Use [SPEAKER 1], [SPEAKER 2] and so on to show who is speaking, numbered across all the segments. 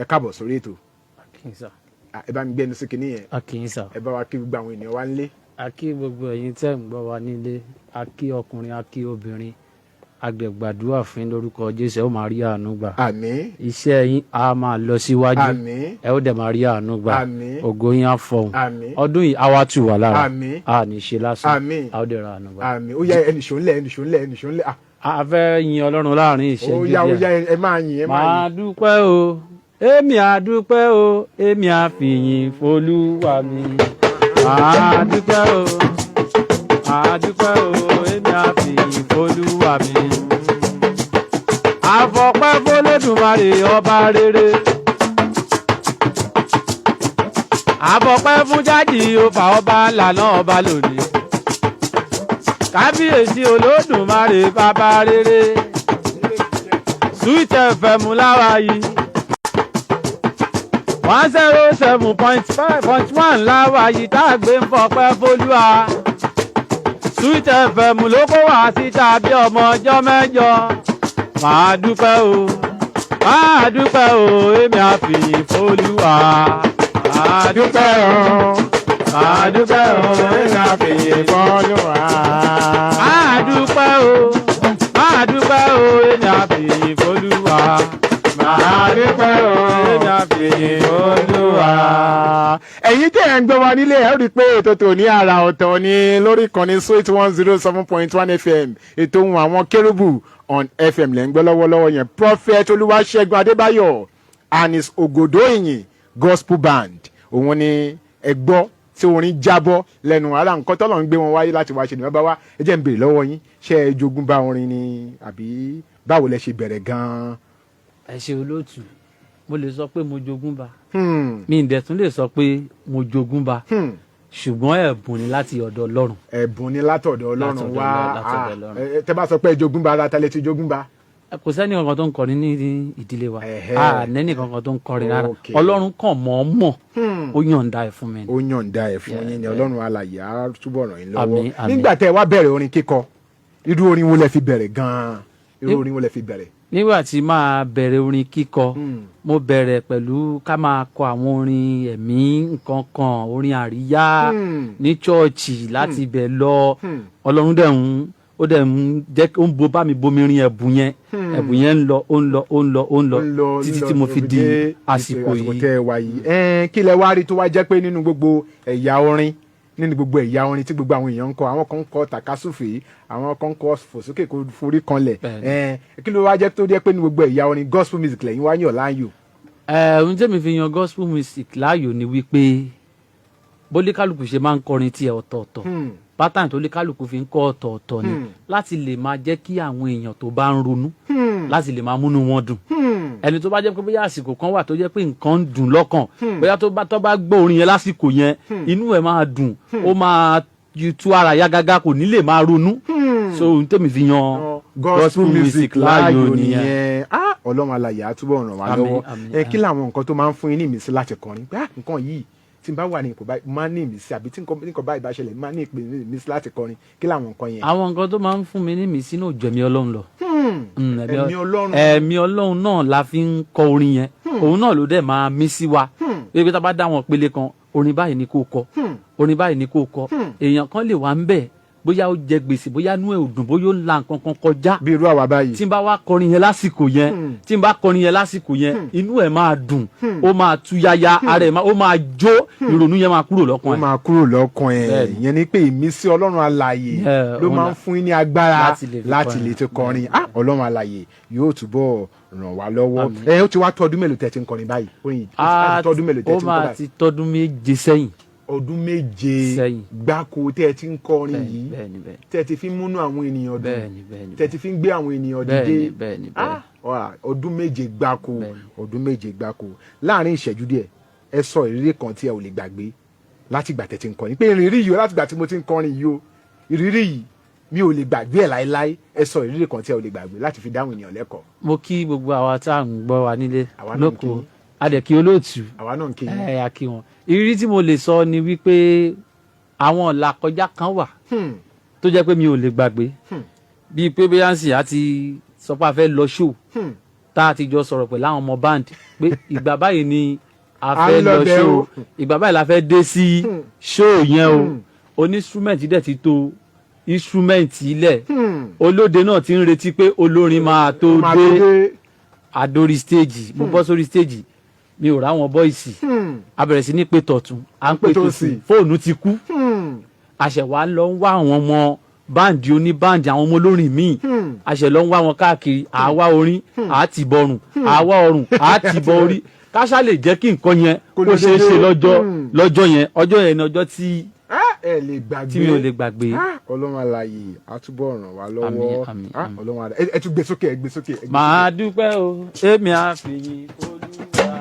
[SPEAKER 1] Ẹ káàbọ̀ sórí ètò.
[SPEAKER 2] A kí yín sà.
[SPEAKER 1] Ah, ẹ bá mi gbẹ́nu sí kinní yẹn.
[SPEAKER 2] A kí yín sà.
[SPEAKER 1] Ẹ bá wa kí gbogbo àwọn ènìyàn wa nílé.
[SPEAKER 2] A kí gbogbo ẹ̀yin tẹ́ ń gbọ́ wa nílé, a kí ọkùnrin, a kí obìnrin. A dẹ̀ gbàdúrà fún yín lórúkọ Jésù, ẹ ó máa rí àánú gbà.
[SPEAKER 1] Àmín.
[SPEAKER 2] Iṣẹ́ yín á máa lọ síwájú.
[SPEAKER 1] Àmín.
[SPEAKER 2] Ẹ ó dẹ̀ máa rí àánú gbà.
[SPEAKER 1] Àmín.
[SPEAKER 2] Ògo yín á fọhùn.
[SPEAKER 1] Àmín.
[SPEAKER 2] Ọdún yìí á wá tù wá lára.
[SPEAKER 1] Àmín.
[SPEAKER 2] A ní ṣe lásán.
[SPEAKER 1] Àmín.
[SPEAKER 2] A ó dẹ̀ ra àánú gbà.
[SPEAKER 1] Àmín. Ó yá, ẹnì ṣó ńlẹ̀, ẹnì ṣó ńlẹ̀, ẹnì ṣó ńlẹ̀. Ah,
[SPEAKER 2] A fẹ́ yin Ọlọ́run láàrin
[SPEAKER 1] ó
[SPEAKER 2] ìṣẹ́jú
[SPEAKER 1] yá, ó yá.
[SPEAKER 2] díẹ̀.
[SPEAKER 1] Ẹ máa yìn, ẹ máa
[SPEAKER 2] Máa
[SPEAKER 1] yìn.
[SPEAKER 2] dúpẹ́ o, èmi á dúpẹ́ o, èmi á fìyìn f'Olúwa mi. Máa dúpẹ́ o, máa dúpẹ́ o, èmi á fìyìn f'Olúwa mi. Àfọpẹ́ f'Olódùmarè ọba rere. Àfọpẹ́ fún jáde òfà ọba lànà ọba lónìí. Kábíyèsí Olódùmarè bàbá rere. Sweet FM láwa yìí, 107.5.1 láwa yìí tá a gbé ń fọpẹ́ f'Olúwa. Sweet FM ló kó wá síta bí ọmọ ọjọ́ mẹ́jọ. Máa dúpẹ́ o, máa dúpẹ́ o, èmi á fìyìn f'Olúwa. Máa dúpẹ́ o, máa dúpẹ́ o,
[SPEAKER 1] Èmi á fìyìn f'Olúwa.
[SPEAKER 2] Máa dúpẹ́ o, máa dúpẹ́ o, èmi á fìyìn f'Olúwa.
[SPEAKER 1] Máa dúpẹ́ o,
[SPEAKER 2] èmi á fìyìn f'Olúwa.
[SPEAKER 1] Ẹ̀yin tẹ́ ẹ̀ ń gbọ́ wa nílé, ẹ̀ rí i pé ètò tòní àrà ọ̀tọ̀ ni lórí ìkànnì Sweet 107.1 FM. Ètò ohun àwọn kérúbù on FM lẹ́ ń gbọ́ lọ́wọ́lọ́wọ́ yẹn. Prophet Olúwaṣẹ́gun Adébáyọ̀ and his Ògòdó Ìyìn Gospel Band, òun ni ẹ gbọ́ tí orin jábọ́ lẹ́nu ara. Nǹkan tọ́lọ̀ ń gbé wọn wáyé láti wá ṣe nìyẹn. Bá wá, ẹ jẹ́ ń béèrè lọ́wọ́ yín, ṣé ẹ jogún bá orin ni àbí báwo lẹ ṣe bẹ̀rẹ̀ gan-an?
[SPEAKER 2] Ẹ ṣe, olóòtú. Mo lè sọ pé mo jogún bá, mi ì dẹ̀ tún lè sọ pé mo jogún bá, ṣùgbọ́n ẹ̀bùn ni láti ọ̀dọ̀ Ọlọ́run.
[SPEAKER 1] Ẹ̀bùn ni látọ̀dọ̀ Ọlọ́run
[SPEAKER 2] Látọ̀dọ̀
[SPEAKER 1] wá.
[SPEAKER 2] Ọlọ́run, látọ̀dọ̀
[SPEAKER 1] Ah,
[SPEAKER 2] Ọlọ́run.
[SPEAKER 1] Tẹ́ bá sọ pé ẹ jogún bá, ara ta lẹ ti jogún bá?
[SPEAKER 2] Kò sẹ́ni kankan tó ń kọrin ní ìdílé wa. A nẹ́ni kankan tó ń kọrin rárá. Ọlọ́run kàn mọ̀ ọ́ mọ̀, ó yọ̀ǹda ẹ̀ fún mi ni.
[SPEAKER 1] Ó yọ̀ǹda ẹ̀ fún yín ni. Ọlọ́run alàyè á túbọ̀ ràn yín lọ́wọ́.
[SPEAKER 2] Àmín, àmín.
[SPEAKER 1] Nígbà tẹ́ ẹ wá bẹ̀rẹ̀ orin kíkọ, irú orin wo lẹ fi bẹ̀rẹ̀ gan-an? Irú orin wo lẹ fi bẹ̀rẹ̀?
[SPEAKER 2] Nígbà tí máa bẹ̀rẹ̀ orin kíkọ, mo bẹ̀rẹ̀ pẹ̀lú ká máa kọ àwọn orin ẹ̀mí, nǹkan kan, orin àríyá ní chọ́ọ̀chì. Láti ibẹ̀ lọ, Ọlọ́run dẹ̀ ń ó dẹ̀ ń jẹ́ ó ń bo bá mi bomi rin ẹ̀bùn yẹn. Ẹ̀bùn yẹn ń lọ, ó ń lọ, ó ń lọ, ó ń lọ
[SPEAKER 1] Ó ń lọ
[SPEAKER 2] títí
[SPEAKER 1] ń lọ
[SPEAKER 2] tí mo fi di
[SPEAKER 1] dé
[SPEAKER 2] àsìkò yìí.
[SPEAKER 1] tẹ́ ẹ wà yìí. Kí lẹ wá rí tó wá jẹ́ pé nínú gbogbo ẹ̀yà orin tí gbogbo àwọn èèyàn ń kọ, àwọn kan ń kọ tàkásùfè, àwọn kan ń kọ fòsókè kó forí kanlẹ̀, kí ló wá jẹ́ tó jẹ́ pé nínú gbogbo ẹ̀yà orin, gospel music lẹ́yìn wá yàn láàyò?
[SPEAKER 2] Ohun tẹ́mi fi yan gospel music láàyò ni wípé bólíkálùkù ṣe máa ń kọrin tiẹ̀ ọ̀tọ̀ọ̀tọ̀, pattern tó líkálùkù fi ń kọ́ ọ̀tọ̀ọ̀tọ̀ ni, láti lè máa jẹ́ kí àwọn èèyàn tó bá ń ronú, láti lè máa múnú wọn dùn. Ẹni tó bá jẹ́ pé bóyá àsìkò kan wà tó jẹ́ pé nǹkan ń dùn lọ́kàn, bóyá tó bá gbọ́ orin yẹn lásìkò yẹn, inú ẹ̀ máa dùn, ó máa tú ara yá gágá, kò ní lè máa ronú. So ohun tẹ́mi fi yan
[SPEAKER 1] gospel music láàyò nìyẹn. Ah, Ọlọ́run alàyè á túbọ̀ ràn wá
[SPEAKER 2] Àmín,
[SPEAKER 1] lọ́wọ́.
[SPEAKER 2] àmín.
[SPEAKER 1] Ẹ kí làwọn nǹkan tó máa ń fún yín ní ìmísí láti kọrin pé, ah, nǹkan yìí, tí n bá wà ní ipò báyìí, máa ń ní ìmísí, àbí tí nǹkan báyìí bá ṣẹlẹ̀, máa ń ní ìmísí láti kọrin? Kí làwọn nǹkan yẹn?
[SPEAKER 2] Àwọn nǹkan tó máa ń fún mi ní ìmísí náà ju ẹ̀mí Ọlọ́run lọ.
[SPEAKER 1] Ẹ̀mí Ọlọ́run.
[SPEAKER 2] Ẹ̀mí Ọlọ́run náà la fi ń kọ orin yẹn. Òun náà ló dẹ̀ máa mí sí wa pé tá a bá dá wọn pele kan, orin báyìí ni kò kọ, orin báyìí ni kò kọ. Èèyàn kan lè wà ń bẹ̀, bóyá ó jẹ gbèsè, bóyá inú ẹ̀ ò dùn, bóyá ó ń la nǹkan kan kọjá.
[SPEAKER 1] Bí irú àwa báyìí.
[SPEAKER 2] Tí n bá wá kọrin yẹn lásìkò yẹn, tí n bá kọrin yẹn lásìkò yẹn, inú ẹ̀ máa dùn, ó máa tú yáyá, ara ẹ̀ ó máa jó, ìrònú yẹn máa kúrò lọ́kàn
[SPEAKER 1] Ó
[SPEAKER 2] ẹ̀.
[SPEAKER 1] máa kúrò lọ́kàn ẹ̀.
[SPEAKER 2] Bẹ́ẹ̀ni.
[SPEAKER 1] Ìyẹn ni pé ìmísí Ọlọ́run alààyè ló
[SPEAKER 2] òun
[SPEAKER 1] máa ń fún yín ní agbára
[SPEAKER 2] láti lè fi
[SPEAKER 1] láti
[SPEAKER 2] kọrin.
[SPEAKER 1] lè ti kọrin. Ah, Ọlọ́run alààyè yóò túbọ̀ ràn wá lọ́wọ́.
[SPEAKER 2] Àmín.
[SPEAKER 1] Ẹ ó ti wá tó ọdún mélòó tẹ́ ti ń kọrin báyìí? Orin yìí, ó ti tó ọdún mélòó tẹ́
[SPEAKER 2] Ó
[SPEAKER 1] ti ń kọ
[SPEAKER 2] máa
[SPEAKER 1] báyìí?
[SPEAKER 2] ti tọ́dún 7 sẹ́yìn.
[SPEAKER 1] Ọdún 7
[SPEAKER 2] Sẹ́yìn.
[SPEAKER 1] gbáko tẹ́ ẹ ti ń kọrin yìí,
[SPEAKER 2] Bẹ́ẹ̀ni, bẹ́ẹ̀ni.
[SPEAKER 1] tẹ́ ẹ ti fi ń múnú àwọn ènìyàn dùn,
[SPEAKER 2] Bẹ́ẹ̀ni, bẹ́ẹ̀ni.
[SPEAKER 1] tẹ́ ẹ ti fi ń gbé àwọn ènìyàn dìde.
[SPEAKER 2] Bẹ́ẹ̀ni, bẹ́ẹ̀ni, bẹ́ẹ̀ni.
[SPEAKER 1] Ah, ọdún 7 gbáko.
[SPEAKER 2] Bẹ́ẹ̀ni.
[SPEAKER 1] Ọdún 7 gbáko. Láàrin ìṣẹ́jú díẹ̀, ẹ sọ ìrírí kan tí ẹ ò lè gbàgbé látìgbà tẹ́ ti ń kọrin, pé ìrírí yìí o, látìgbà tí mo ti ń kọrin yìí o, ìrírí yìí mi ò lè gbàgbé ẹ̀ láéláé. Ẹ sọ ìrírí kan tí ẹ ò lè gbàgbé láti fi dáhùn ènìyàn lẹ́kọ̀ọ́.
[SPEAKER 2] Mo kí gbogbo àwa tá à ń gbọ́ wa nílé
[SPEAKER 1] Àwa náà ń
[SPEAKER 2] lóko.
[SPEAKER 1] kí yín.
[SPEAKER 2] A dẹ̀ kí olóòtú.
[SPEAKER 1] Àwa náà ń kí yín.
[SPEAKER 2] Ẹ a kí wọn. Ìrírí tí mo lè sọ ni wípé àwọn ìlàkọjá kan wà tó jẹ́ pé mi ò lè gbàgbé, bíi pé bóyá ń sìn àti sọ pé a fẹ́ lọ show, Tá a ti jọ sọ̀rọ̀ pẹ̀lú àwọn ọmọ band pé ìgbà báyìí ni a
[SPEAKER 1] À
[SPEAKER 2] fẹ́
[SPEAKER 1] ń lọ
[SPEAKER 2] lọ
[SPEAKER 1] bẹ̀
[SPEAKER 2] show,
[SPEAKER 1] o.
[SPEAKER 2] ìgbà báyìí la fẹ́ dé sí show yẹn o. Oní instrument dẹ̀ ti tó instrument ilẹ̀, olóde náà ti ń retí pé olórin máa tó
[SPEAKER 1] Máa tó
[SPEAKER 2] dé.
[SPEAKER 1] dé.
[SPEAKER 2] Àdórí stage, mo bọ́ sórí stage, mi ò ráwọn boys. A bẹ̀rẹ̀ sí ní pé tọ̀tún, à ń pè
[SPEAKER 1] pé
[SPEAKER 2] tòsì,
[SPEAKER 1] tòsì.
[SPEAKER 2] Fóònù ti kú. Àṣẹ̀wá lọ ń wá àwọn ọmọ band, oní band, àwọn ọmọ olórin míì. Àṣẹ lọ ń wá wọn káàkiri, àwa orin àti bọrùn, àwa ọrùn àti bọ orí, káṣá lè jẹ́ kí nǹkan yẹn
[SPEAKER 1] kó
[SPEAKER 2] kó
[SPEAKER 1] lọ
[SPEAKER 2] ṣeé ṣe
[SPEAKER 1] dédé.
[SPEAKER 2] lọ́jọ́ lọ́jọ́ yẹn. Ọjọ́ yẹn ni ọjọ́ tí
[SPEAKER 1] Ah, ẹ lè gbàgbé.
[SPEAKER 2] tí mi ò lè gbàgbé.
[SPEAKER 1] Ah, Ọlọ́run alààyè á túbọ̀ ràn wá lọ́wọ́.
[SPEAKER 2] Àmín, àmín,
[SPEAKER 1] Ah,
[SPEAKER 2] àmín.
[SPEAKER 1] Ọlọ́run alààyè, ẹ tún gbé sókè, ẹ gbé sókè, ẹ gbé.
[SPEAKER 2] Màá dúpẹ́ o, èmi á fìyìn Olúwa.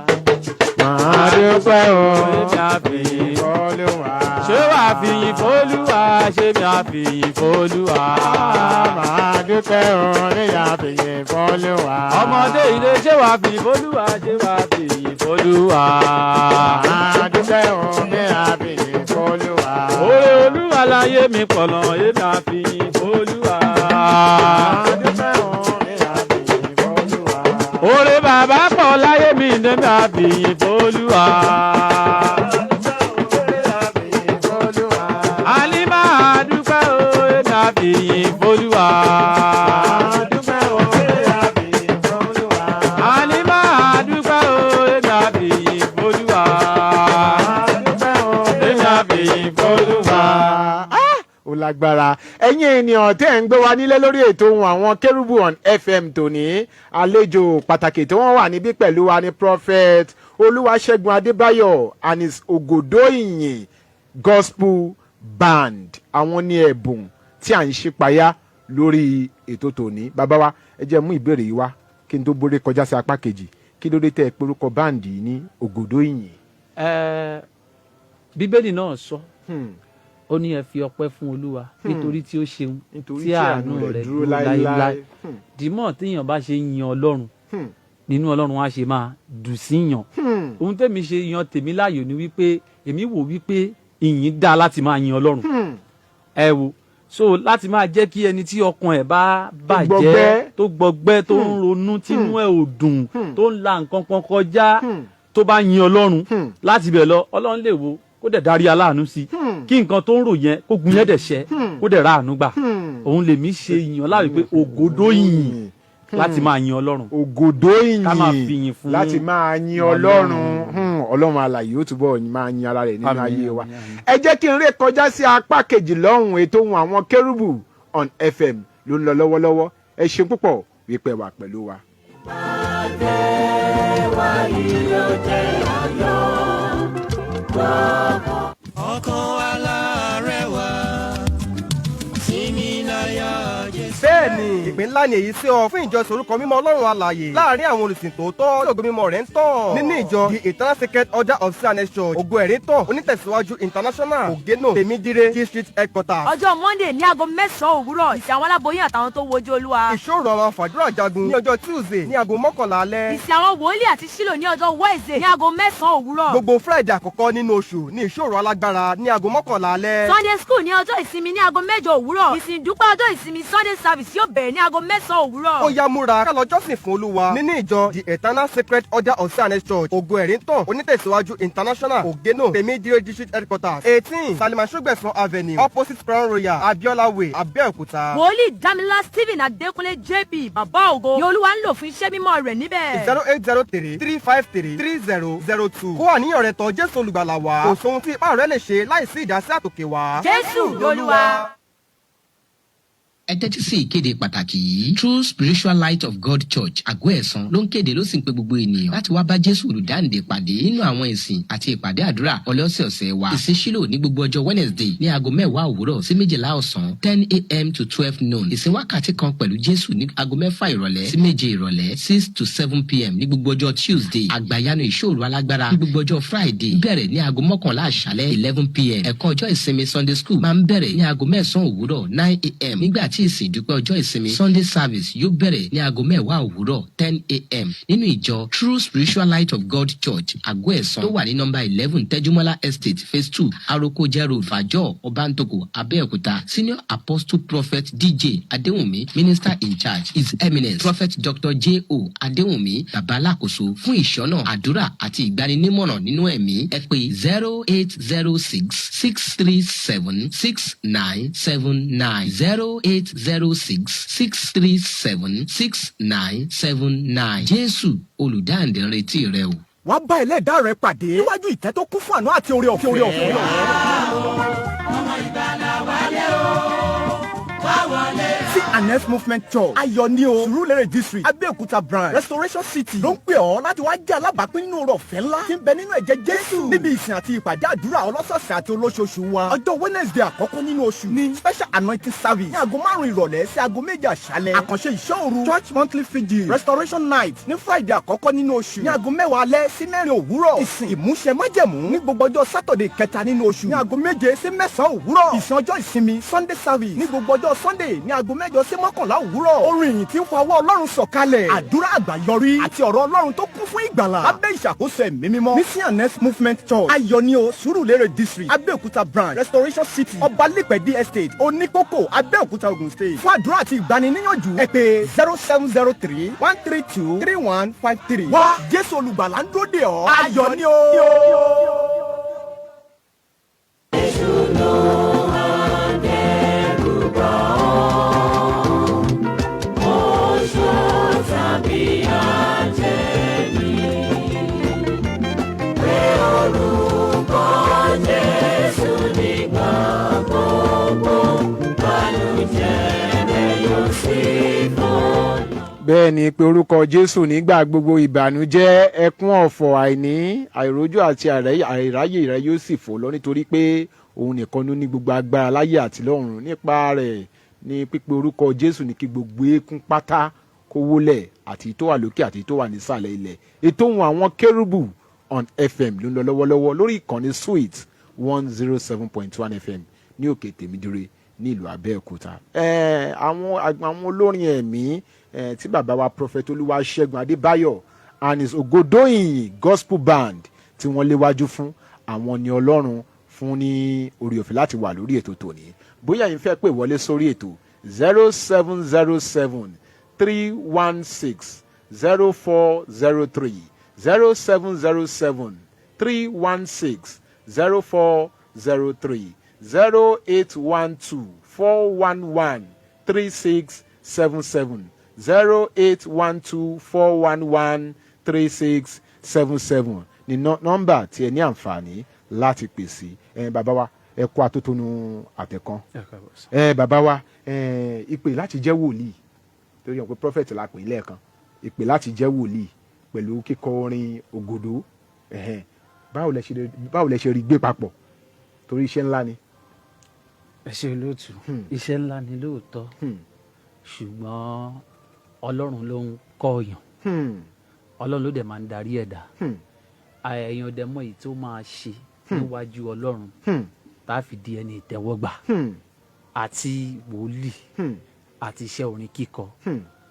[SPEAKER 1] Màá dúpẹ́ o.
[SPEAKER 2] Èmi á fìyìn.
[SPEAKER 1] Olúwa.
[SPEAKER 2] Ṣé wàá fìyìn f'Olúwa? Ṣé mi á fìyìn f'Olúwa?
[SPEAKER 1] Màá dúpẹ́ o, níyà fìyìn f'Olúwa.
[SPEAKER 2] Ọmọdé ilé, ṣé wàá fìyìn f'Olúwa? Ṣé wàá fìyìn f'Olúwa?
[SPEAKER 1] Màá dúpẹ́ o, níyà fìyìn f'Olúwa.
[SPEAKER 2] Oore Olúwa láyé mi pọ̀nà, èmi á fìyìn f'Olúwa.
[SPEAKER 1] Màá dúpẹ́ o, níyà fìyìn f'Olúwa.
[SPEAKER 2] Oore bàbá pọ̀ láyé mi, èmi á fìyìn f'Olúwa.
[SPEAKER 1] Níyà fìyìn f'Olúwa.
[SPEAKER 2] Àlímà dúpẹ́ o, èmi á fìyìn f'Olúwa.
[SPEAKER 1] Màá dúpẹ́ o, níyà fìyìn f'Olúwa.
[SPEAKER 2] Àlímà dúpẹ́ o, èmi á fìyìn f'Olúwa.
[SPEAKER 1] Màá dúpẹ́ o,
[SPEAKER 2] Èmi á fìyìn f'Olúwa.
[SPEAKER 1] Ah, ó lágbára. Ẹ̀yin ènìyàn tẹ́ ẹ̀ ń gbé wa nílé lórí ètò ohun àwọn Kérúbù on FM tòní, àlejò pàtàkì tí wọ́n wà níbí pẹ̀lú wa ní Prophet Olúwaṣẹ́gun Adébáyọ̀ and his Ògòdó Ìyìn Gospel Band. Àwọn ní ẹ̀bùn tí à ń ṣípayá lórí ètò tòní. Bàbá wa, ẹ jẹ́ mú ìbéèrè yìí wá kí n tó borí kọjá sí apá kejì. Kí ló dé tẹ́ ẹ pe orúkọ band yìí ní Ògòdó Ìyìn?
[SPEAKER 2] Ẹ, Bíbélì náà sọ, ó ní ẹ fi ọpẹ́ fún Olúwa nítorí tí ó ṣeun,
[SPEAKER 1] nítorí
[SPEAKER 2] tí àánú rẹ̀ dúró láéláé. Dìímọ̀ téèyàn bá ṣe ń yan Ọlọ́run, nínú Ọlọ́run á ṣe máa dùn sí yàn. Ohun tèmi ṣe yan tèmi láàyò ni wípé èmi wò wípé ìyìn dá láti máa yin Ọlọ́run. Ẹ wo, so láti máa jẹ́ kí ẹni tí ọkàn ẹ̀ bá bàjẹ́,
[SPEAKER 1] gbọgbẹ́.
[SPEAKER 2] tó gbọgbẹ́, tó ń ronú, tínú ẹ̀ ò dùn, tó ń la nǹkan kan kọjá, tó bá yin Ọlọ́run, láti bẹ̀ lọ Ọlọ́run lè wo kó dẹ̀ darí aláàánú sí kí nǹkan tó ń rò yẹn kó gun yẹn dẹ̀ ṣẹ́, kó dẹ̀ ráàánú gbà. Òun lèmi ṣe yàn láàyò pé Ògòdó Ìyìn, láti máa yin Ọlọ́run.
[SPEAKER 1] Ògòdó Ìyìn.
[SPEAKER 2] Ká máa fìyìn fún
[SPEAKER 1] láti máa yin Ọlọ́run. Ọlọ́run alààyè ó túbọ̀ máa yin ara rẹ̀ nínú
[SPEAKER 2] Àmín,
[SPEAKER 1] ayé wa.
[SPEAKER 2] àmín, àmín.
[SPEAKER 1] Ẹ jẹ́ kí n ré kọjá sí apá kejì lọ́hùn. Ètò ohun àwọn Kérúbù on FM ló ń lọ lọ́wọ́lọ́wọ́. Ẹ ṣeun púpọ̀ wípé wà pẹ̀lú wa.
[SPEAKER 3] Ìpàdé wa yìí yóò jẹ́ ayọ̀.
[SPEAKER 4] Ọkàn aláàárẹ̀ wá sinmi láyà Jésù.
[SPEAKER 5] Bẹ́ẹ̀ni, ìpín ńlá ni èyí sí ọ fún ìjọsìn orúkọ mímọ́ Ọlọ́run alààyè láàrin àwọn olùsìn tòótọ́ tí ògo mímọ́ rẹ̀ ń tàn nínú ìjọ The Eternal Sacred Order of C&S Church, Ògo Ẹ̀rí Tàn, onítẹ̀síwájú International, Ògénò, Tèmídíré District Headquarters.
[SPEAKER 6] Ọjọ́ Monday ní aago 9 òwúrọ̀, ìsìn àwọn aláboyún àtàwọn tó wojú Olúwa.
[SPEAKER 5] Ìṣọ́ òru àwọn fàdúrà jagun ní ọjọ́ Tuesday ní aago 11 alẹ́.
[SPEAKER 6] Ìsìn àwọn wòlíì àti sílò ní ọjọ́ Wednesday ní aago 9 òwúrọ̀.
[SPEAKER 5] Gbogbo Friday àkọ́kọ́ nínú oṣù ní ìṣọ́ òru alágbára ní aago 11 alẹ́.
[SPEAKER 6] Sunday school ní ọjọ́ ìsinmi ní aago 8 òwúrọ̀. Ìsìn ìdúpẹ́ ọjọ́ ìsinmi, Sunday service, yóò bẹ̀rẹ̀ ní aago 9 òwúrọ̀.
[SPEAKER 5] Ó yá, múra ká lọ jọ́sìn fún Olúwa nínú ìjọ The Eternal Sacred Order of C&S Church, Ògo Ẹ̀rí Tàn, onítẹ̀síwájú International, Ògénò, Tèmídíré District Headquarters, 18 Salima Sọgbẹ̀sán Avenue, opposite Crown Royal, Abiola Way, Abẹ́òkúta.
[SPEAKER 6] Wòlíì Dámilá Stephen Adékúnlé JP, Bàbá Ògo, ni Olúwa ń lò fún iṣẹ́ mímọ́ rẹ̀ níbẹ̀.
[SPEAKER 5] 08033533002. Kó àníyàn rẹ tọ̀ Jésù Olùgbàlà wá. Kò sóhun tí ipá rẹ lè ṣe láìsí ìdásí àtòkè wá.
[SPEAKER 6] Jésù lolúwa.
[SPEAKER 7] Ẹ tẹ́tí sí ìkéde pàtàkì yìí. True Spiritual Light of God Church, Àgọ́ Ẹ̀sán, ló ń kéde, ló sì ń pe gbogbo ènìyàn láti wá bá Jésù olùdáǹdè pàdé nínú àwọn ìsìn àti ìpàdé àdúrà ọlọ́sẹ̀ọ̀sẹ̀ wa. Ìsìn Ṣílò ní gbogbo ọjọ́ Wednesday ní aago 10 òwúrọ̀ sí 12 ọ̀sán, 10 a.m. to 12 noon. Ìsìn wákàtí kan pẹ̀lú Jésù ní aago 6 ìrọ̀lẹ́ sí 7 ìrọ̀lẹ́, 6 to 7 p.m., ní gbogbo ọjọ́ Tuesday. Àgbàyanu ìṣọ́ òru alágbára ní gbogbo ọjọ́ Friday bẹ̀rẹ̀ ní aago 11 àṣálẹ́, 11 p.m. Ẹ̀kọ́ ọjọ́ ìsinmi, Sunday school, máa ń bẹ̀rẹ̀ ní aago 9 òwúrọ̀, 9 a.m., nígbà tí tí ìsìn ìdúpẹ́ ọjọ́ ìsinmi Sunday service yóò bẹ̀rẹ̀ ní aago 10 òwúrọ̀, 10 a.m., nínú ìjọ True Spiritual Light of God Church, Àgọ́ Ẹ̀sán, tó wà ní nọ́mbà 11, Tẹ́júmọ́lá Estate, Phase 2, Arokoje Road, Fàjọ́, Ọbántòkò, Abẹ́òkúta. Senior Apostle Prophet DJ Adéwùnmí, Minister in Charge, His Eminence Prophet Dr. J O Adéwùnmí, bàbá alákòóso. Fún ìṣọ́nà, àdúrà àti ìgbaninímọ̀ràn nínú ẹ̀mí, ẹ pè 08066376979, 08066376979. Jésù olùdáǹdè ń retí rẹ o.
[SPEAKER 5] Wàá bá ẹlẹ́dàá rẹ pàdé níwájú ìtẹ́ tó kún fún àánú àti oore ọ̀fẹ́. Oore ọ̀fẹ́. C&S Movement Church, Ayọ̀ni o, Surulere District, Abẹ́òkúta Branch, Restoration City ló ń pè ọ́ láti wá jẹ́ alábàápín nínú oore ọ̀fẹ́ ńlá tí ń bẹ nínú ẹ̀jẹ̀ Jésù níbi ìsìn àti ìpàdé àdúrà ọlọ́sọ̀ọ̀sẹ̀ àti olóṣooṣù wa. Ọjọ́ Wednesday àkọ́kọ́ nínú oṣù ní special anointing service ní aago 5 ìrọ̀lẹ́ sí aago 7 àṣálẹ́. Àkànṣe ìṣọ́ òru, church monthly vigil, restoration night ní Friday àkọ́kọ́ nínú oṣù ní aago 10 alẹ́ sí 4 òwúrọ̀. Ìsìn ìmúṣẹ májẹ̀mú ní gbogbo ọjọ́ Saturday kẹta nínú oṣù ní aago 7 sí 9 òwúrọ̀. Ìsìn ọjọ́ ìsinmi, Sunday service, ní gbogbo ọjọ́ Sunday ní aago 8 sí 11 òwúrọ̀. Orin ìyìn tí ń fa ọwọ́ Ọlọ́run sọ̀kalẹ̀, àdúrà àgbàyọrí àti ọ̀rọ̀ Ọlọ́run tó kún fún ìgbàlà lábẹ́ ìṣàkóso Ẹ̀mí Mímọ́ ní C&S Movement Church, Ayọ̀ni o, Surulere District, Abẹ́òkúta Branch, Restoration City, Ọbalẹ́pẹ̀dé Estate, Oníkókó, Abẹ́òkúta, Ogun State. Fún àdúrà àti ìgbaniníyànjú, ẹ pè 07031323153. Wá, Jésù olùgbàlà ń dúró dè ọ́. Ayọ̀ ni o.
[SPEAKER 3] Èṣù ló ń dẹ́rù bà ọ́. Oṣó tàbí àjẹ́ ni. Pé orúkọ Jésù nígbà gbogbo, bànújẹ́ rẹ̀ yóò sì fò lọ.
[SPEAKER 1] Bẹ́ẹ̀ ni, pé orúkọ Jésù nígbà gbogbo, ìbànújẹ́, ẹkún, ọ̀fọ̀, àìní, àìrójú àti àìráyè rẹ yóò sì fò lọ, nítorí pé òun nìkan ló ní gbogbo agbára láyé àti lọ́run. Nípa rẹ̀ ní pípe orúkọ Jésù ní kí gbogbo eékún pátá kó wólẹ̀, àti tó wà lókè àti tó wà nísàlẹ̀ ilẹ̀. Ètò ohun àwọn kérúbù on FM ló ń lọ lọ́wọ́lọ́wọ́ lórí ìkànnì Sweet 107.1 FM ní òkè Tèmídire ní ìlú Abẹ́òkúta. Àwọn olórin ẹ̀mí tí bàbá wa Prophet Olúwaṣẹ́gun Adébáyọ̀ and his Ògodóyìn Gospel Band tí wọ́n léwájú fún, àwọn ni Ọlọ́run fún ní orí ọ̀fẹ́ láti wà lórí ètò tòní. Bóyá yín fẹ́ pè wọlé sórí ètò, 07073160403, 07073160403, 08124113677, 08124113677 ní nọ́mbà tí ẹ ní àǹfààní láti pè sí. Ẹ bàbá wa, ẹ kó atótónu àtẹ̀kan. Ẹ bàbá wa, ẹ ìpè láti jẹ́ wòlíì, torí wọn pé prophet la pè é lẹ́ẹ̀kan, ìpè láti jẹ́ wòlíì pẹ̀lú kíkọ orin ògòdó, ẹ̀hẹ́n, báwo lẹ ṣe rí gbé papọ̀, torí iṣẹ́ ńlá ni?
[SPEAKER 2] Ẹ ṣe, olóòtú. Iṣẹ́ ńlá ni lóòótọ́, ṣùgbọ́n Ọlọ́run ló ń kọ́ ọ̀yàn. Ọlọ́run ló dẹ̀ máa ń darí ẹ̀dá. Èèyàn dẹ̀ mọ èyí tó máa ṣe níwájú Ọlọ́run tá a fi di ẹni ìtẹ́wọ́gbà. Àti wòlíì àti iṣẹ́ orin kíkọ,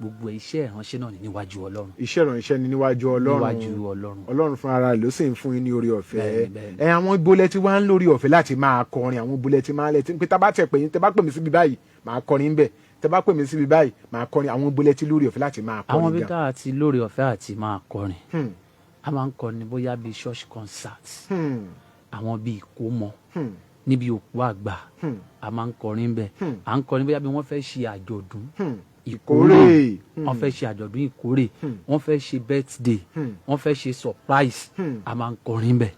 [SPEAKER 2] gbogbo iṣẹ́ ìránṣẹ́ náà ní níwájú Ọlọ́run.
[SPEAKER 1] Iṣẹ́ ìránṣẹ́ ni níwájú Ọlọ́run.
[SPEAKER 2] Níwájú Ọlọ́run.
[SPEAKER 1] Ọlọ́run fún ara rẹ̀ ló sì ń fún yín ní orí ọ̀fẹ́.
[SPEAKER 2] Bẹ́ẹ̀ni.
[SPEAKER 1] Ẹ àwọn ibolẹ̀ tí wàá ń lórí ọ̀fẹ́ láti máa kọrin, àwọn ibolẹ̀ tí máa ń lẹ̀ tí pé tá bá tẹ̀ pé yín, tẹ́ bá pè mí síbi báyìí, máa kọrin bẹ́ẹ̀, tẹ́ bá pè mí síbi báyìí, máa kọrin, àwọn ibolẹ̀ tí lórí ọ̀fẹ́ láti máa
[SPEAKER 2] Àwọn
[SPEAKER 1] kọrin
[SPEAKER 2] ibi
[SPEAKER 1] gan?
[SPEAKER 2] tá a ti lórí ọ̀fẹ́ àti máa kọrin, a máa ń kọrin bóyá bíi church concert, àwọn bíi ìkómọ, níbi òkú àgbà, a máa ń kọrin bẹ́ẹ̀. À ń kọrin bóyá bí wọ́n fẹ́ ṣe àjọ̀dún ìkórè,
[SPEAKER 1] Ìkórè.
[SPEAKER 2] wọ́n fẹ́ ṣe àjọ̀dún ìkórè, wọ́n fẹ́ ṣe birthday, wọ́n fẹ́ ṣe surprise, a máa ń kọrin bẹ́ẹ̀.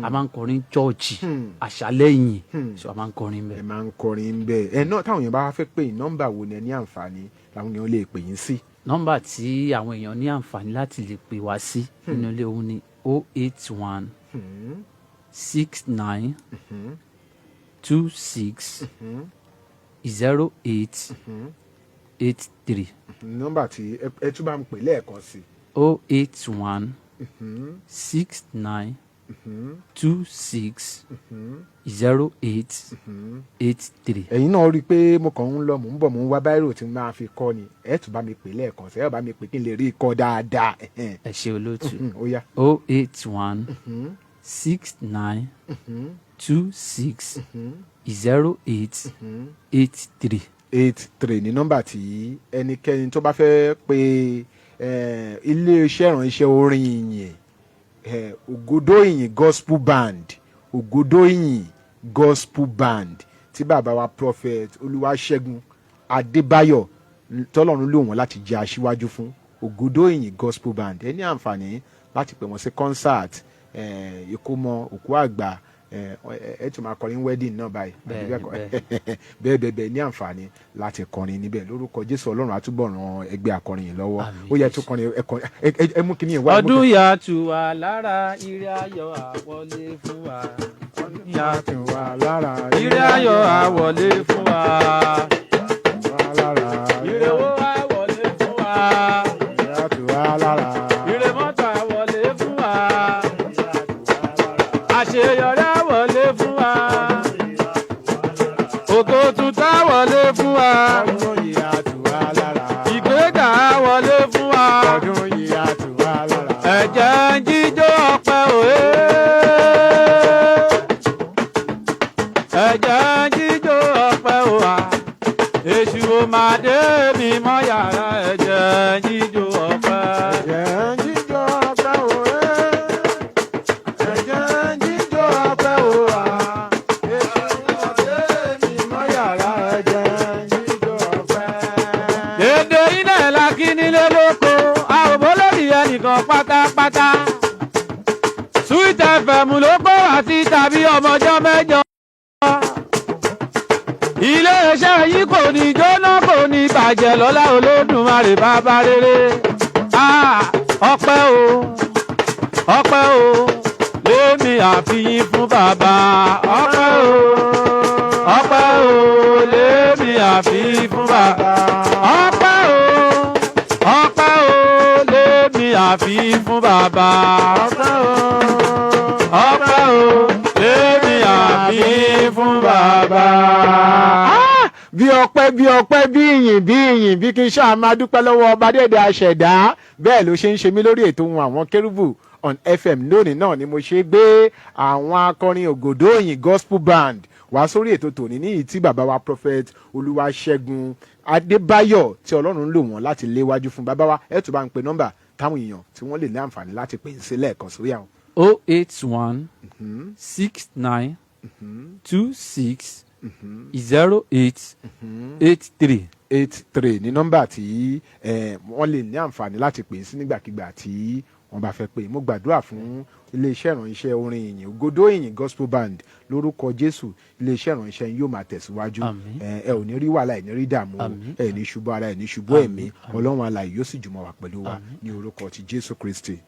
[SPEAKER 2] A máa ń kọrin chọ́ọ̀chì, àṣálẹ́ ìyìn, so a máa ń kọrin
[SPEAKER 1] Ẹ
[SPEAKER 2] bẹ́ẹ̀.
[SPEAKER 1] máa ń kọrin bẹ́ẹ̀. Ẹ náà, táwọn èèyàn bá fẹ́ pè yín, nọ́mbà wo ni ẹ ní àǹfààní làwọn èèyàn lè pè yín sí?
[SPEAKER 2] Nọ́mbà tí àwọn èèyàn ní àǹfààní láti lè pè wá sí nínú ilé òun ni 08169260883.
[SPEAKER 1] Nọ́mbà tí ẹ tún bá ń pè lẹ́ẹ̀kan sí.
[SPEAKER 2] 08169 26 08 83.
[SPEAKER 1] Ẹ̀yin náà rí i pé mo kàn ń lọ, mò ń bọ̀, mò ń wá biro tí mo máa fi kọ́ ni. Ẹ̀ tún bá mi pè lẹ́ẹ̀kan sí, ẹ̀ bá mi pè kí n lè rí i kọ́ dáadáa. Ẹ̀hẹ́n.
[SPEAKER 2] Ẹ ṣe, olóòtú.
[SPEAKER 1] Ó yá.
[SPEAKER 2] 081 69 26 08 83.
[SPEAKER 1] 83 ní nọ́mbà tí ẹnikẹ́ni tó bá fẹ́ pe iléeṣẹ́ ìránṣẹ́ orin ìyìn, Ògodó Ìyìn Gospel Band, Ògodó Ìyìn Gospel Band tí bàbá wa Prophet Olúwaṣẹ́gun Adébáyọ̀ tọ́lọ́run lò wọ́n láti jẹ́ aṣíwájú fún, Ògodó Ìyìn Gospel Band. Ẹ ní àǹfààní láti pè wọ́n sí concert, ìkómọ, òkú àgbà, ẹ tún máa kọrin wedding náà báyìí.
[SPEAKER 2] Bẹ́ẹ̀ni,
[SPEAKER 1] àbí bẹ́ẹ̀ kọ́? Bẹ́ẹ̀ bẹ́ẹ̀ bẹ́ẹ̀, ní àǹfààní láti kọrin níbẹ̀. Lórúkọ Jésù, Ọlọ́run á túbọ̀ ran ẹgbẹ́ akọrin yìí lọ́wọ́.
[SPEAKER 2] Àmín.
[SPEAKER 1] Ó yẹ tún kọrin, ẹ kọrin, ẹ mú kíní yẹn wá, ẹ mú
[SPEAKER 2] Ọdún
[SPEAKER 1] kíní.
[SPEAKER 2] yà tù wá lára, ire ayọ̀ àwọlé fún wa. Ọdún yà
[SPEAKER 1] Tù wá lára,
[SPEAKER 2] ire ayọ̀ àwọlé fún wa.
[SPEAKER 1] Wá lára,
[SPEAKER 2] Ire owó àwọlé fún wa.
[SPEAKER 1] Yà tù wá lára,
[SPEAKER 2] Ire mọ́tò àwọlé fún wa. Àṣeyọrí àwọlé fún wa. Ògo tuntun àwọlé fún wa.
[SPEAKER 1] Ọdún yìí á tù wá lára,
[SPEAKER 2] Ìgbéga àwọlé fún wa.
[SPEAKER 1] Ọdún yìí á tù wá lára.
[SPEAKER 2] Ẹ̀jẹ̀ ń jíjó ọpẹ́ òye. Ẹ̀jẹ̀ ń jíjó ọpẹ́ òwà. Èṣù ò máa dé mi mọ́ yàrá, ẹ̀jẹ̀ ń jíjó ọpẹ́.
[SPEAKER 1] Ẹ̀jẹ̀ ń jíjó ọpẹ́ òwe. Ẹ̀jẹ̀ ń jíjó ọpẹ́ òwà. Èṣù ọ̀dẹ́ mi mọ́ yàrá, ẹ̀jẹ̀ ń jíjó ọpẹ́.
[SPEAKER 2] Èdè iná ẹ̀ la kí nílé lóko, a ò bó lórí ẹnìkan pátápátá. Sweet FM ló kó wá sí tàbí ọmọjọ́ mẹ́jọ. Iléeṣẹ́ yìí kò ní jóná, kò ní bàjẹ́ lọ́lá Olódùmarè bàbá rere. Ah, ọpẹ́ o, ọpẹ́ o, lémi àfihàn fún bàbá. Ọpẹ́ o, ọpẹ́ o, lémi àfihàn fún bàbá. Ọpẹ́ o, ọpẹ́ o, lémi àfihàn fún bàbá.
[SPEAKER 1] Ọpẹ́ o,
[SPEAKER 2] Ọpẹ́ o, lémi àfihàn fún bàbá.
[SPEAKER 1] Bí ọpẹ́, bí ọpẹ́, bí ìyìn, bí ìyìn, bí kí n ṣáà máa dúpẹ́ lọ́wọ́ ọba dẹ́dẹ́ aṣẹ̀dá, bẹ́ẹ̀ ló ṣe ń ṣe mí lórí ètò ohun àwọn kérúbù on FM lónìí náà ni mo ṣe gbé àwọn akọrin Ògòdó Òyìn Gospel Band wá sórí ètò tòní ní ìtí bàbá wa Prophet Olúwaṣẹ́gun Adébáyọ̀ tí Ọlọ́run lò wọ́n láti léwájú fún. Bàbá wa, ẹ̀ tún bá ń pe nọ́mbà táwọn èèyàn tí wọ́n lè ní àǹfààní láti pè ń sí lẹ́ẹ̀kan sórí àwọn.
[SPEAKER 2] 081 69 26 08 83.
[SPEAKER 1] 83 ní nọ́mbà tí wọ́n lè ní àǹfààní láti pè é sí nígbàkigbà tí wọ́n bá fẹ́ pè. Mo gbàdúrà fún iléeṣẹ́ ìránṣẹ́ orin ìyìn Ògodó Ìyìn Gospel Band. Lórúkọ Jésù, iléeṣẹ́ ìránṣẹ́ yín yóò máa tẹ̀síwájú.
[SPEAKER 2] Àmín.
[SPEAKER 1] Ẹ ò ní rí wàhálà, ẹ ní rí dààmú o.
[SPEAKER 2] Àmín.
[SPEAKER 1] Ẹ ní ṣubú ara, ẹ ní ṣubú ẹ̀mí. Ọlọ́run alààyè yóò sì jùmọ̀ wà pẹ̀lú wa ní orúkọ ti Jésù Kristi.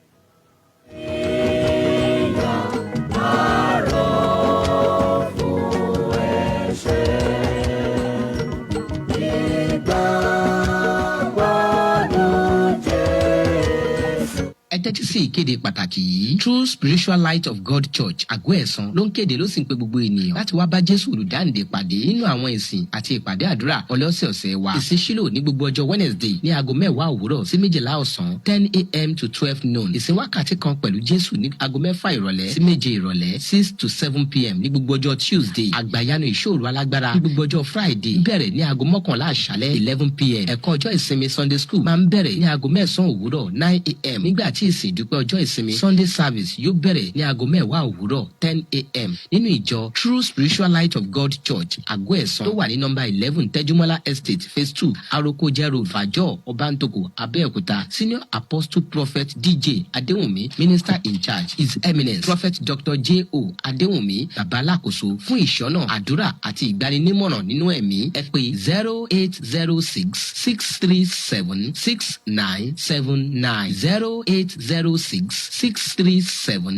[SPEAKER 7] Ẹ tẹ́tí sí ìkéde pàtàkì yìí. True Spiritual Light of God Church, Àgọ́ Ẹ̀sán, ló ń kéde, ló sì ń pe gbogbo ènìyàn láti wá bá Jésù olùdáǹdè pàdé nínú àwọn ìsìn àti ìpàdé àdúrà ọlọ́sẹ̀ọ̀sẹ̀ wa. Ìsìn Ṣílò ní gbogbo ọjọ́ Wednesday ní aago 10 òwúrọ̀ sí 12 ọ̀sán, 10 a.m. to 12 noon. Ìsìn wákàtí kan pẹ̀lú Jésù ní aago 6 ìrọ̀lẹ́ sí 7 ìrọ̀lẹ́, 6 to 7 p.m., ní gbogbo ọjọ́ Tuesday. Àgbàyanu ìṣòro alágbára ní gbogbo ọjọ́ Friday bẹ̀rẹ̀ ní aago 11 àṣálẹ́, 11 p.m. Ẹ̀kọ́ ọjọ́ ìsinmi, Sunday school, máa ń bẹ̀rẹ̀ ní aago 9 òwúrọ̀, 9 a.m., nígbà tí ìsìn ìdúpẹ́ ọjọ́ ìsinmi, Sunday service, yóò bẹ̀rẹ̀ ní aago 10 òwúrọ̀, 10 a.m., nínú ìjọ True Spiritual Light of God Church, Àgọ́ Ẹ̀sán, tó wà ní nọ́mbà 11 Tẹ́júmọ́lá Estate, Phase 2, Arokoja Road, Fàjọ́, Ọbántòkò, Abẹ́òkúta. Senior Apostle Prophet DJ Adéwùnmí, Minister in Charge, His Eminence Prophet Dr. J O Adéwùnmí, bàbá alákòóso. Fún ìṣọ́nà àdúrà àti ìgbaninímọ̀ràn nínú ẹ̀mí, ẹ pè 08066376979,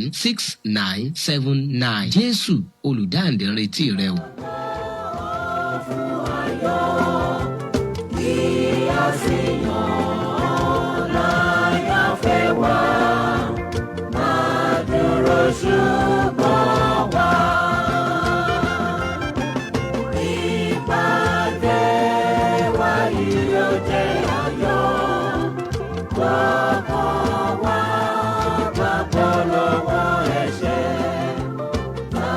[SPEAKER 7] 08066376979. Jésù olùdáǹdè ń retí rẹ o.
[SPEAKER 3] Kí a sì yàn láyà fẹ́ wá máa dúró. Ṣùgbọ́n wá. Ìpàdé wa yìí yóò jẹ́ ayọ̀. Gbọ́kàn wa gbàgbọ́ lọ́wọ́ ẹ̀ṣẹ̀. A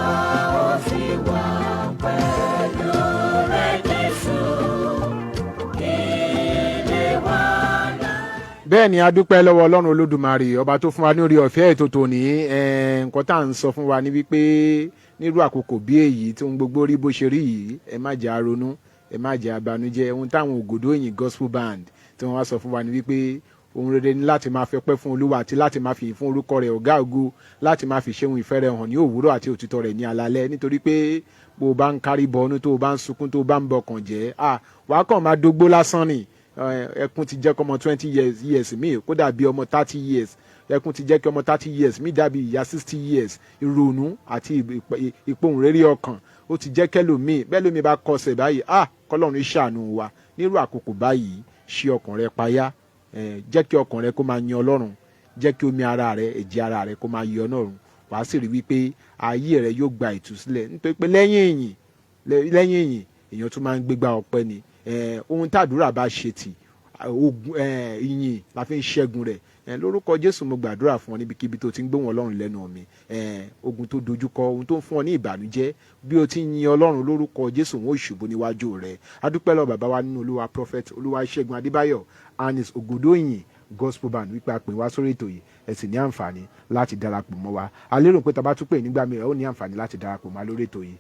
[SPEAKER 3] ó sì wà pẹ̀lú rẹ̀ Jésù. Ilé wa náà.
[SPEAKER 1] Bẹ́ẹ̀ ni, a dúpẹ́ lọ́wọ́ Ọlọ́run Olódùmarè, ọba tó fún wa ní orí ọ̀fẹ́ ètò tòní. Nǹkan tá à ń sọ fún wa ní wípé nírú àkókò bí èyí tí ohun gbogbo rí bó ṣe rí yìí, ẹ má jẹ́ a ronú, ẹ má jẹ́ a banújẹ́. Ohun táwọn Ògòdó Ìyìn Gospel Band tí wọ́n wá sọ fún wa ní wípé ohun rere ni láti máa fọpẹ́ fún Olúwa àti láti máa fi fún orúkọ rẹ̀ ọ̀gá ògo, láti máa fi ṣeun ìfẹ́ rẹ̀ hàn ní òwúrọ̀ àti òtítọ́ rẹ̀ ní alalẹ́, nítorí pé bó o bá ń kárí bọnú, tó o bá ń sunkún, tó o bá ń bọkàn jẹ́, wàá kàn máa dógbó lásán ni. Ẹkún ti jẹ́ kọ́mọ 20 years mi kó dàbí ọmọ 30 years. Ẹkún ti jẹ́ kí ọmọ 30 years mi dàbí ìyá 60 years. Ìrònú àti ìpohùnréré ọkàn, ó ti jẹ́ kẹ́lòmíì bẹ́ẹ̀ lómi bá kọsẹ̀ báyìí. Kọ́lọ́run ṣàánú wa. Nírú àkókò báyìí, ṣí ọkàn rẹ payá, jẹ́ kí ọkàn rẹ kó máa yan Ọlọ́run, jẹ́ kí omi ara rẹ, ẹ̀jẹ̀ ara rẹ kó máa yọ Ọlọ́run. Wàá sì rí wípé ayé rẹ yóò gba ìtúsílẹ̀, nítorí pé lẹ́yìn ìyìn, èèyàn tún máa ń gbégbá ọpẹ́ ni. Ohun tàdúrà bá ṣe tì, ogun ìyìn la fi ń ṣẹ́gun rẹ̀. Lórúkọ Jésù, mo gbàdúrà fún ọ níbikíbi tó ti ń gbóhùn Ọlọ́run lẹ́nu mi. Ogun tó dojúkọ, ohun tó ń fún ọ ní ìbànújẹ́, bí o ti ń yin Ọlọ́run, lórúkọ Jésù, wọn ò ṣubú níwájú rẹ. Adúpẹ́ lọ bàbá wa nínú Olúwa, Prophet Olúwaṣẹ́gun Adébáyọ̀ and his Ògòdóyìn Gospel Band, wípé a pè wá sórí ètò yìí, ẹ sì ní àǹfààní láti darapọ̀ mọ́ wa. A lérò pé tá a bá tún pè nígbà mìíràn, ó ní àǹfààní láti darapọ̀ mọ́ wa lórí ètò yìí.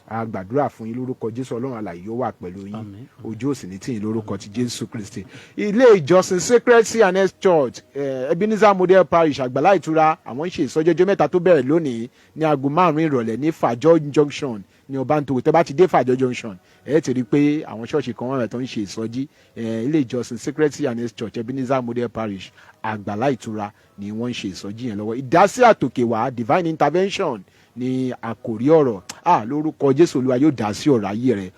[SPEAKER 1] A gbàdúrà fún yín lórúkọ Jésù, Ọlọ́run alààyè yóò wà pẹ̀lú yín.
[SPEAKER 2] Àmín.
[SPEAKER 1] Ojú òsì ní tìyín lórúkọ ti Jésù Kristi. Ilé ìjọsìn Sacred C&S Church, Ebenezer Model Parish, Àgbàlá Ìtura, àwọn ń ṣe ìsọjí ọjọ́ 3 tó bẹ̀rẹ̀ lónìí ní aago 5 ìrọ̀lẹ́ ní Fàjọ Junction ní Ọbántòwò. Tẹ́ bá ti dé Fàjọ Junction, ẹ ti rí i pé àwọn ṣọ́ọ̀ṣì kan wọ́n rẹ̀ tó ń ṣe ìsọjí. Ilé ìjọsìn Sacred C&S Church, Ebenezer Model Parish, Àgbàlá Ìtura ni wọ́n ń ṣe ìsọjí yẹn lọ́wọ́. Ìdásí àtòkè wá, divine intervention, ní àkòrí ọ̀rọ̀. Lórúkọ Jésù, Olúwa yóò dá sí ọ̀rọ̀ ayé rẹ̀.